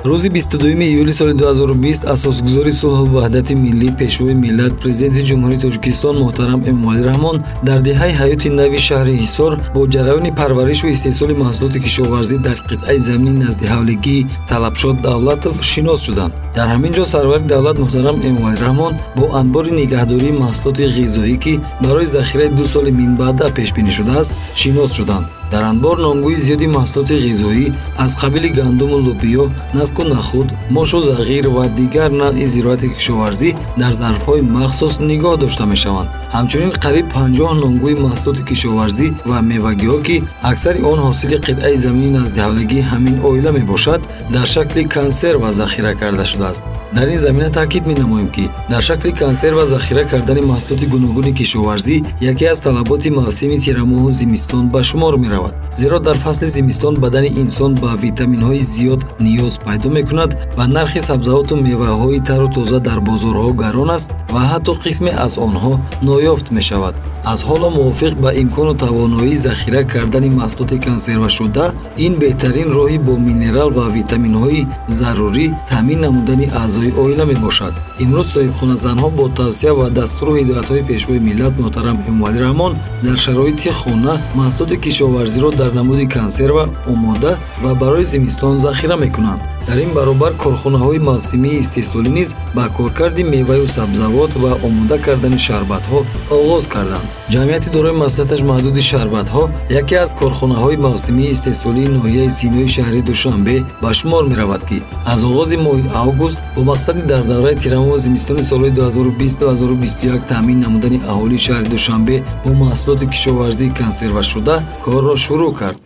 Рӯзи 22 июли соли 2020 асосгузори сулҳу ваҳдати миллӣ, пешвои миллат, президенти Ҷумҳурии Тоҷикистон муҳтарам Эмомалӣ Раҳмон дар деҳаи ҳаёти нави шаҳри Ҳисор бо ҷараёни парваришу истеҳсоли маҳсулоти кишоварзӣ дар қитъаи замини назди ҳавлигии Талабшод Давлатов шинос шуданд. Дар ҳамин ҷо сарвари давлат муҳтарам Эмомалӣ Раҳмон бо анбори нигаҳдории маҳсулоти ғизоӣ, ки барои захираи 2 соли минбаъда пешбинӣ шудааст, шинос шуданд. Дар анбор номгӯи зиёди маҳсулоти ғизоӣ аз қабили гандуму лӯбиё, наску нахуд, мошу зағир ва дигар навъи зироати кишоварзӣ дар зарфҳои махсус нигоҳ дошта мешаванд. Ҳамчунин қариб 50 номгӯи маҳсулоти кишоварзӣ ва мевагиҳо, ки аксари он ҳосили қитъаи замини назди ҳавлигии ҳамин оила мебошад, дар шакли консерва захира карда шудааст. Дар ин замина таъкид менамоем, ки дар шакли консерва захира кардани маҳсулоти гуногуни кишоварзӣ яке аз талаботи мавсими тирамоҳу зимистон ба шумор меравад. Зеро дар фасли зимистон бадани инсон ба витаминҳои зиёд ниёз пайдо мекунад ва нархи сабзавоту меваҳои тару тоза дар бозорҳо гарон аст ва ҳатто қисме аз онҳо ноёфт мешавад. Аз ҳоло мувофиқ ба имкону тавоноии захира кардани маҳсулоти консервашуда ин беҳтарин роҳи бо минерал ва витаминҳои зарурӣ таъмин намудани аъзои оила мебошад. Имрӯз соҳибхоназанҳо бо тавсия ва дастуру ҳидоятҳои пешвои миллат муҳтарам Эмомалӣ Раҳмон дар шароити хона маҳсулоти кишоварзиро дар намуди консерва омода ва барои зимистон захира мекунанд. Дар ин баробар корхонаҳои мавсимии истеҳсолӣ низ ба коркарди меваю сабзавот ва омода кардани шарбатҳо оғоз карданд. Ҷамъияти дорои масъулияташ маҳдуди шарбатҳо яке аз корхонаҳои мавсимии истеҳсолии ноҳияи Синои шаҳри Душанбе ба шумор меравад, ки аз оғози моҳи август бо мақсади дар давраи тирамоҳу зимистони солҳои 2020-2021 таъмин намудани аҳолии шаҳри Душанбе бо маҳсулоти кишоварзии консервашуда корро шурӯъ кард.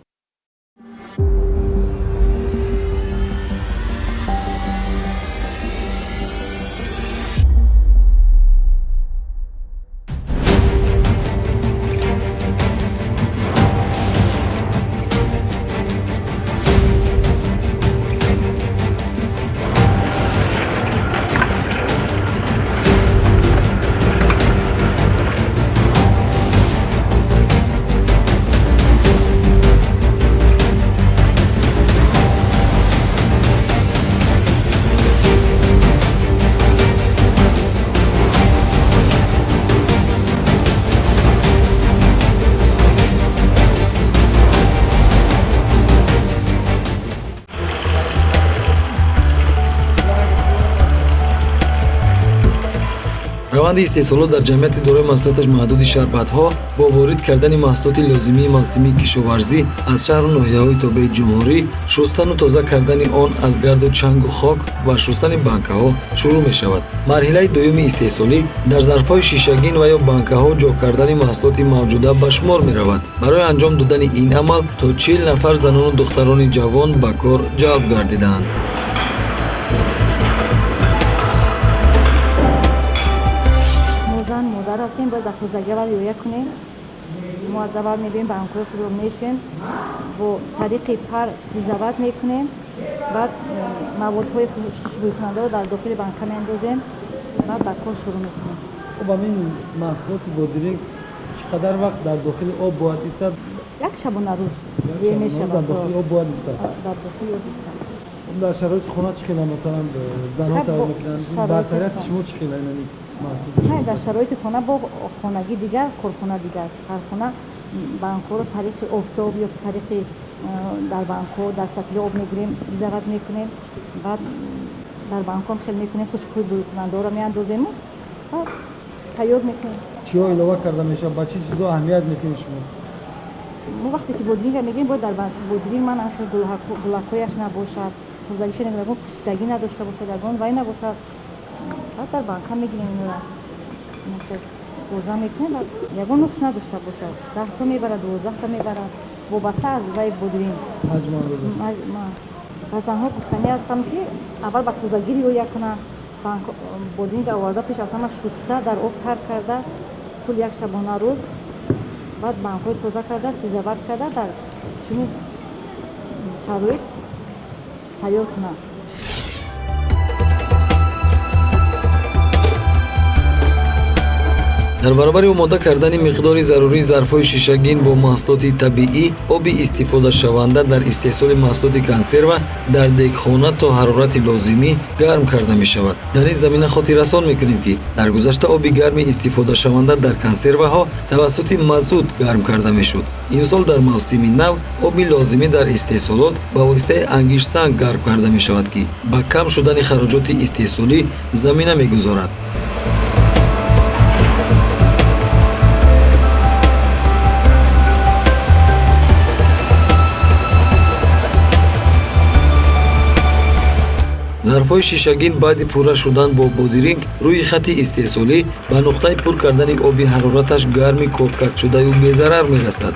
Раванди истеҳсолот дар ҷамъияти дорои маҳсулоташ маҳдуди шарбатҳо бо ворид кардани маҳсулоти лозимии мавсимии кишоварзӣ аз шаҳру ноҳияҳои тобеи ҷумҳурӣ, шустану тоза кардани он аз гарду чангу хок ва шустани банкаҳо шурӯъ мешавад. Марҳилаи дуюми истеҳсолӣ дар зарфҳои шишагин ва ё банкаҳо ҷо кардани маҳсулоти мавҷуда ба шумор меравад. Барои анҷом додани ин амал то 40 нафар занону духтарони ҷавон ба кор ҷалб гардидаанд. Модар ҳастем, бояд дар тозагӣ аввал риоя кунем. Мо аз аввал мебием, банкҳои худро мешӯем, бо тариқи пар сизават мекунем, баъд маводҳои хушбӯйкунандаро дар дохили банка меандозем, баъд ба кор шурӯъ мекунем. Хуб, ҳамин маҳсулоти бодиринг чӣ қадар вақт дар дохили об бояд истад? Як шабонарӯз мешавад. Дар дохили об бояд истад? Дар дохили об истад. Дар шароити хона чӣ хела, масалан, занҳо тайёр мекунанд? Бартарияти шумо чӣ хела? Не, дар шароити хона бо хонагӣ дигар, корхона дигар. Ҳар хона банкҳоро тариқи офтоб ё тариқи дар банкҳо дар сатли об мегирем, сизават мекунем, баъд дар банкҳом хел мекунем, хушбӯй бӯйкунандаҳоро меандозему баъд тайёр мекунем. Чиҳо илова карда мешавад? Ба чӣ чизо аҳамият медиҳед шумо? Мо вақте ки бодринга мегирем, бояд дар бодринг ман хел гулакҳояш набошад, тозагиша, ягон пусидагӣ надошта бошад, ягон вай набошад. Баъд дар банка мегирем, инора тоза мекунем, баъд ягон нуқс надошта бошад. 10 та мебарад, 12 та мебарад, вобаста аз вай бодринг. Ба занҳо гуфтанӣ ҳастам, ки аввал ба тозагӣ риоя кунанд, бодринга оварда пеш аз ҳама шуста, дар об тар карда тӯли як шабонарӯз, баъд банкҳои тоза карда, сизават карда, дар чунин шароит тайёр кунанд. Дар баробари омода кардани миқдори зарурии зарфҳои шишагин бо маҳсулоти табиӣ, оби истифодашаванда дар истеҳсоли маҳсулоти консерва дар дегхона то ҳарорати лозимӣ гарм карда мешавад. Дар ин замина хотиррасон мекунем, ки дар гузашта оби гарми истифодашаванда дар консерваҳо тавассути мазут гарм карда мешуд. Имсол дар мавсими нав оби лозимӣ дар истеҳсолот ба воситаи ангиштсанг гарм карда мешавад, ки ба кам шудани хароҷоти истеҳсолӣ замина мегузорад. Зарфҳои шишагин баъди пурра шудан бо бодиринг рӯи хати истеҳсолӣ ба нуқтаи пур кардани оби ҳарораташ гарми коркардшудаю безарар мерасад.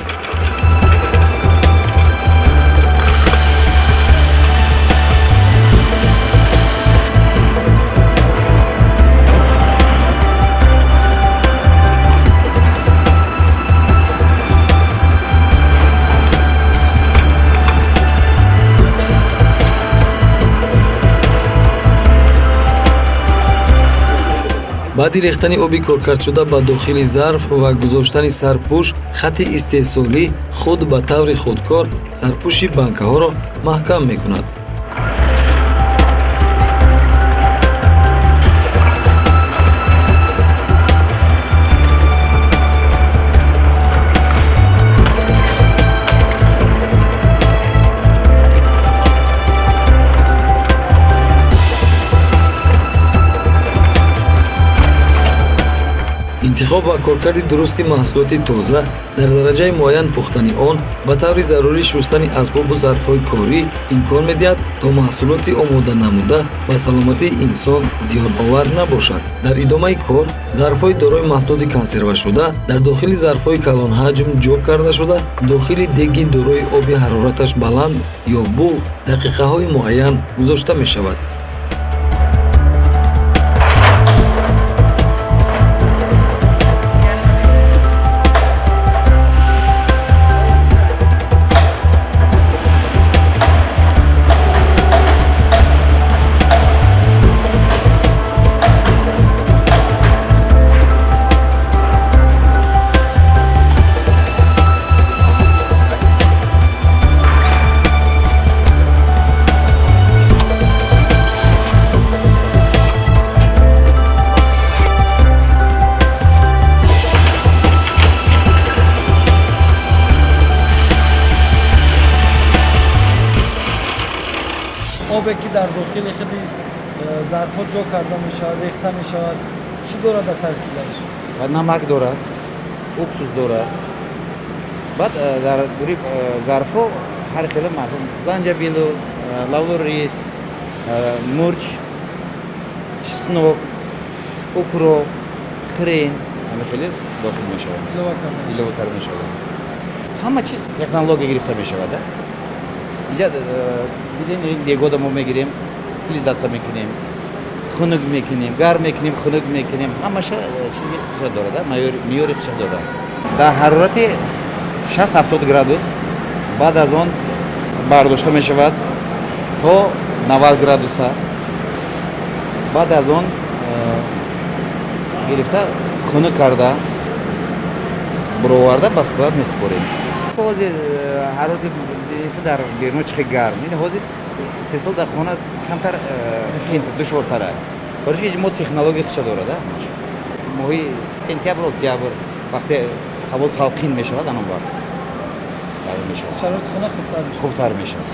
Баъди рехтани оби коркардшуда ба дохили зарф ва гузоштани сарпӯш, хати истеҳсолӣ худ ба таври худкор сарпӯши банкаҳоро маҳкам мекунад. Интихоб ва коркарди дурусти маҳсулоти тоза дар дараҷаи муайян пухтани он ба таври зарурӣ шустани асбобу зарфҳои корӣ имкон медиҳад, то маҳсулоти омода намуда ба саломатии инсон зиёновар набошад. Дар идомаи кор зарфҳои дорои маҳсулоти консервашуда дар дохили зарфҳои калонҳаҷм ҷо карда шуда, дохили деги дорои оби ҳарораташ баланд ё буғ дақиқаҳои муайян гузошта мешавад. Обе ки дар дохили худи зарфҳо ҷо карда мешавад, рехта мешавад, чӣ дорад дар таркибаш? Намак дорад, уксус дорад. Баъд дар дури зарфҳо ҳар хела маҳсул: занҷабилу, лаврис, мурч, чеснок, укроп, хрен, ҳама хеле дохил мешавад, илова карда мешавад. Ҳама чиз технология гирифта мешавад. Инҷа биден дегода мо мегирем, стилизатсия мекунем, хунук мекунем, гарм мекунем, хунук мекунем. Ҳамаша чизи хуша дорад, меъёри хуша дорад. Дар ҳарорати 60-70 градус, баъд аз он бардошта мешавад то 90 градуса. Баъд аз он гирифта хунук карда буроварда ба склад месупорем. Ҳозир ҳарорати дар берун чӣ гарм, ин ҳозир истеҳсол дар хона камтар душвортар аст. Барои ки мо технология хуша дорад. Моҳи сентябр, октябр вақте ҳаво салқин мешавад, анон вақт мешавад. Шароити хона хубтар мешавад.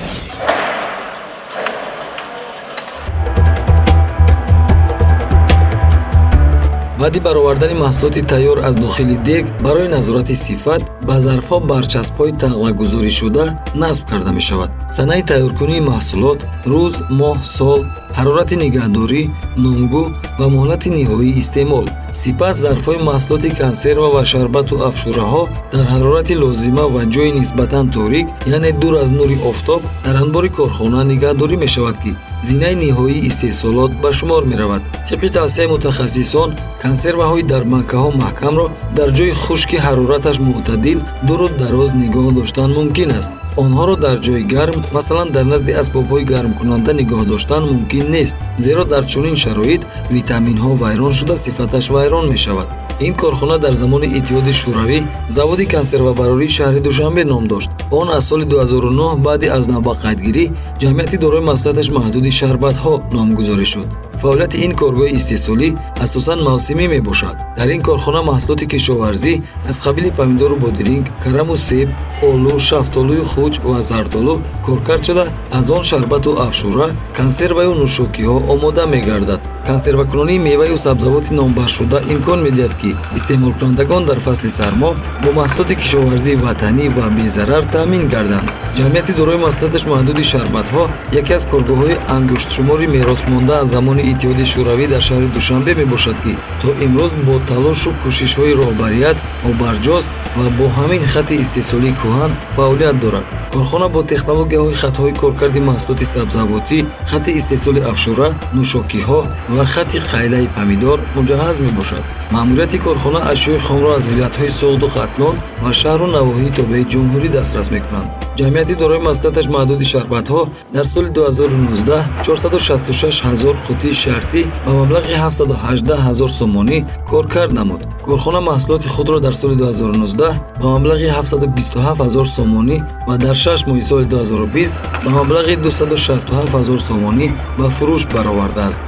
Баъди баровардани маҳсулоти тайёр аз дохили дег барои назорати сифат ба зарфҳо барчаспҳои тағвагузоришуда насб карда мешавад. Санаи тайёркунии маҳсулот, рӯз, моҳ, сол, ҳарорати нигаҳдорӣ, номгӯ ва муҳлати ниҳоии истеъмол. Сипас зарфҳои маҳсулоти консерва ва шарбату афшураҳо дар ҳарорати лозима ва ҷойи нисбатан торик, яъне дур аз нури офтоб, дар анбори корхона нигаҳдорӣ мешавад, ки зинаи ниҳоии истеҳсолот ба шумор меравад. Тибқи тавсияи мутахассисон, консерваҳои дар банкаҳо маҳкамро дар ҷойи хушки ҳарораташ мӯътадил дуру дароз нигоҳ доштан мумкин аст. Онҳоро дар ҷои гарм, масалан дар назди асбобҳои гармкунанда нигоҳ доштан мумкин нест, зеро дар чунин шароит витаминҳо вайрон шуда, сифаташ вайрон мешавад. Ин корхона дар замони Иттиҳоди Шӯравӣ заводи консервабарории шаҳри Душанбе ном дошт. Он аз соли 2009 баъди аз нав ба қайдгирӣ ҷамъияти дорои масъулияташ маҳдуди шарбатҳо номгузорӣ шуд. Фаъолияти ин коргоҳи истеҳсолӣ асосан мавсимӣ мебошад. Дар ин корхона маҳсулоти кишоварзӣ аз қабили помидору бодиринг, караму себ, олу, шафтолую хуҷ ва зардолу коркард шуда, аз он шарбату афшура, консерваю нӯшокиҳо омода мегардад. Консервакунонии меваю сабзавоти номбаршуда имкон медиҳад, ки истеъмолкунандагон дар фасли сармо бо маҳсулоти кишоварзии ватанӣ ва безарар таъмин гарданд. Ҷамъияти дорои масъулияташ маҳдуди шарбатҳо яке аз коргоҳҳои ангуштшумори меросмонда аз замони Иттиҳоди Шӯравӣ дар шаҳри Душанбе мебошад, ки то имрӯз бо талошу кӯшишҳои роҳбарият обарҷост ва бо ҳамин хатти истеҳсолии кӯҳан фаъолият дорад. Корхона бо технологияҳои хатҳои коркарди маҳсулоти сабзавотӣ, хатти истеҳсоли афшура, нӯшокиҳо ва хатти қайлаи помидор муҷаҳҳаз мебошад. Маъмурияти корхона ашёи хомро аз вилоятҳои Суғду Хатлон ва шаҳру навоҳии тобеи ҷумҳурӣ дастрас мекунанд. Ҷамъияти дорои масъулияташ маҳдуди шарбатҳо дар соли 2019 466 ҳазор қуттии шартӣ ба маблағи 718 ҳазор сомонӣ коркард намуд. Корхона маҳсулоти худро дар соли 2019 ба маблағи 727 ҳазор сомонӣ ва дар 6 моҳи соли 2020 ба маблағи 267 ҳазор сомонӣ ба фурӯш баровардааст.